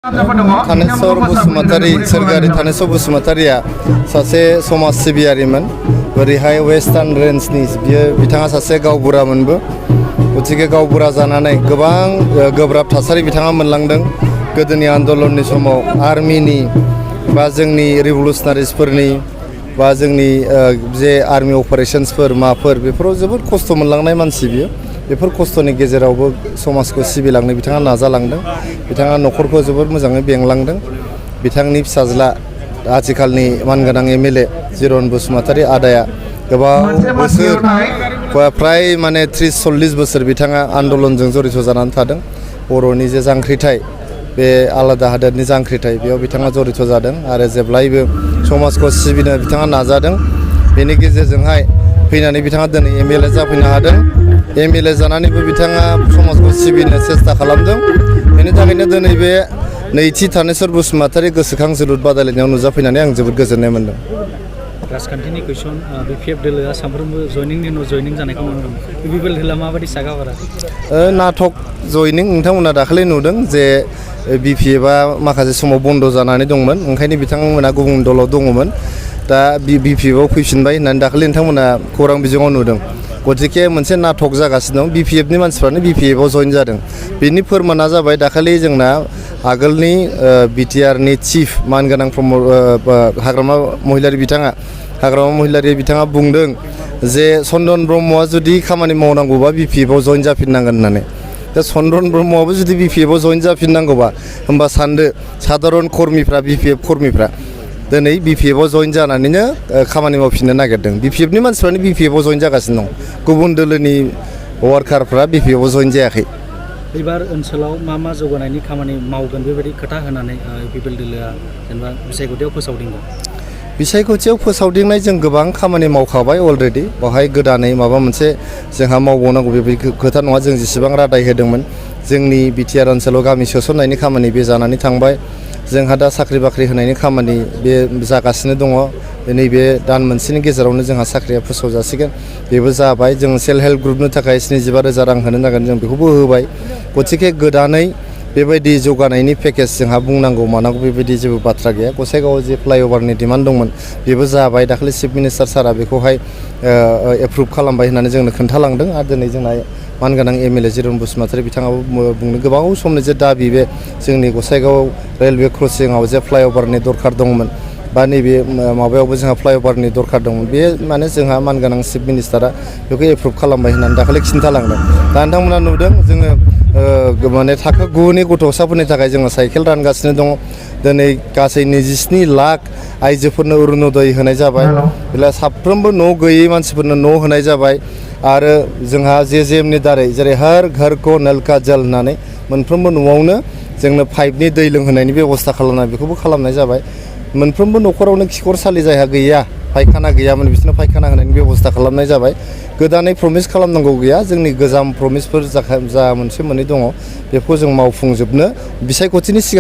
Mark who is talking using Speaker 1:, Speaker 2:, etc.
Speaker 1: थानेस्वर बसुमतारी सोरगोयारि थानेस्वर बसुमतारिया सासे समाज सिबियारिमोन ओरैहाय वेस्टार्न रेन्जनि बिथाङा सासे गावबुरामोनबो गतिके गावबुरा जानानै गोबां गोब्राब थासारि बिथाङा मोनलांदों गोदोनि आन्दलननि समाव आर्मिनि बा जोंनि रिभलुसनारिसफोरनि बा जोंनि जे आर्मि अपारेशन्सफोर माफोर बेफोराव जोबोद खस्थ' मोनलांनाय मानसि बियो बेफोर खस्थ'नि गेजेरावबो समाजखौ सिबिलांनो बिथाङा नाजालांदों बिथाङा न'खरखौ जोबोद मोजाङै बेंलांदों बिथांनि फिसाज्ला आथिखालनि मानगोनां एमएलए जिरन बसुमतारी आदाया गोबां बोसोर फ्राय माने 30-40 बोसोर बिथाङा आन्दलनजों जड़ित जानानै थादों बर'नि जे जांख्रिथाय बे आलादा हादोरनि जांख्रिथाय बेयाव बिथाङा जड़ित जादों आरो जेब्लायबो समाजखौ सिबिनो बिथाङा नाजादों बेनि गेजेरजोंहाय फैनानै बिथाङा दिनै एमएलए जाफैनो हादों एमएलए जानानैबो बिथाङा समाजखौ सिबिनो सेस्था खालामदों बेनि थाखायनो दिनै बे नैथि थानेस्वर बसुमतारी गोसोखां जोलुर बादायलायनायाव नुजाफैनानै आं जोबोद गोजोननाय मोन्दों
Speaker 2: राजखान्थिनि कुइसन बिपिएफ दोलोआ सानफ्रोमबो जयनिंनि उनाव जयनिं जानायखौ नुनो मोनो बिपिएफ दोलोआ माबायदि सागाफारा
Speaker 1: नाटक जयनिं नोंथांमोना दाखालि नुदों जे बिपिएफआ माखासे समाव बन्द जानानै दंमोन ओंखायनो बिथांमोना गुबुन दलाव दङमोन दा बिपिएफआव फैफिनबाय होननानै दाखालि नोंथांमोना खौरां बिजोङाव नुदों गतिके मोनसे नाटक जागासिनो दं बिपिएफनि मानसिफ्रानो बिपिएफआव जइन जादों बेनि फोरमाना जाबाय दाखालि जोंना आगोलनि बिटिआरनि चिफ मानगोनां हाग्रामा महिलारि बिथाङा बुंदों जे चन्दन ब्रह्मआ जुदि खामानि मावनांगौबा बिपिएफआव जइन जाफिननांगोन होननानै दा चन्दन ब्रह्मआबो जुदि बिपिएफआव जइन जाफिननांगौबा होमबा सानदो साधारन कर्मिफ्रा बिपिएफ कर्मिफ्रा दिनै बिपिएफआव जइन जानानैनो खामानि मावफिननो नागिरदों बिपिएफनि मानसिफ्रानो बिपिएफआव जइन जागासिनो दं गुबुन दोलोनि वार्कारफ्रा बिपिएफआव जइन जायाखै
Speaker 2: एबार ओनसोलाव मा जौगानायनि खामानि मावगोन बेबायदि खोथा होनानै बिपिएफ दोलोआ जेनेबा बिसायख'थियाव फोसावदोंमोन
Speaker 1: बिसायख'थियाव फोसावदिंनाय जों गोबां खामानि मावखाबाय अलरेडि बेवहाय गोदानै माबा मोनसे जोंहा मावबावनांगौ बेबायदि खोथा नङा जों जेसेबां रादाय होदोंमोन जोंनि बिटिआर ओनसोलाव गामि सोसननायनि खामानि बे जानानै थांबाय जोंहा दा साख्रि बाख्रि होनायनि खामानि बे जागासिनो दङ नैबे दान मोनसेनि गेजेरावनो जोंहा साख्रिया फोसावजासिगोन बेबो जाबाय जों सेल्फ हेल्प ग्रुपनि थाखाय 75,000 रां होनो नांगोन जों बेखौबो होबाय गतिके गोदानै बेबायदि जौगानायनि पेकेज जोंहा बुंनांगौ मानांगौ बेबायदि जेबो बाथ्रा गैया गसाइगावआव जे फ्लाइअभारनि डिमान्ड दंमोन बेबो जाबाय दाखालि चिफ मिनिस्टार सारा बेखौहाय एप्रुभ खालामबाय होननानै जोंनो खोन्थालांदों आरो दिनै जोंना मानगोनां एमएलए जिरन बसुमतारी बिथाङाबो बुंनो गोबाव समनि जे दाबि बे जोंनि गसाइगाव रेलवे क्रसिंआव जे फ्लाइअभारनि दरखार दंमोन बा नैबे माबायावबो जोंहा फ्लाइअभारनि दरखार दंमोन बे माने जोंहा मानगोनां चिफ मिनिस्टारा बेखौ एप्रुभ खालामबाय होननानै दाखालि खिन्थालांदों दा नोंथांमोना नुदों जोङो माने थाखो 9नि गथ'साफोरनि थाखाय जोङो साइकेल रानगासिनो दङ दिनै गासै 27 लाख आइजोफोरनो अरुणोदय होनाय जाबाय बेला साफ्रोमबो न' गैयै मानसिफोरनो न' होनाय जाबाय आरो जोंहा जेजेएमनि दारै जेरै हर घर को नल का जल होननानै मोनफ्रोमबो न'आवनो जोंनो पाइपनि दै लोंहोनायनि बेबस्था खालामनाय बेखौबो खालामनाय जाबाय मोनफ्रोमबो न'खरावनो खिखरसालि जायहा गैया फायखाना गैयामोन बिसोरनो फायखाना होनायनि बेबस्था खालामनाय जाबाय गोदानै प्रमिस खालामनांगौ गैया जोंनि गोजाम प्रमिसफोर जा मोनसे मोननै दङ बेखौ जों मावफुंजोबनो बिसायख'थिनि सिगां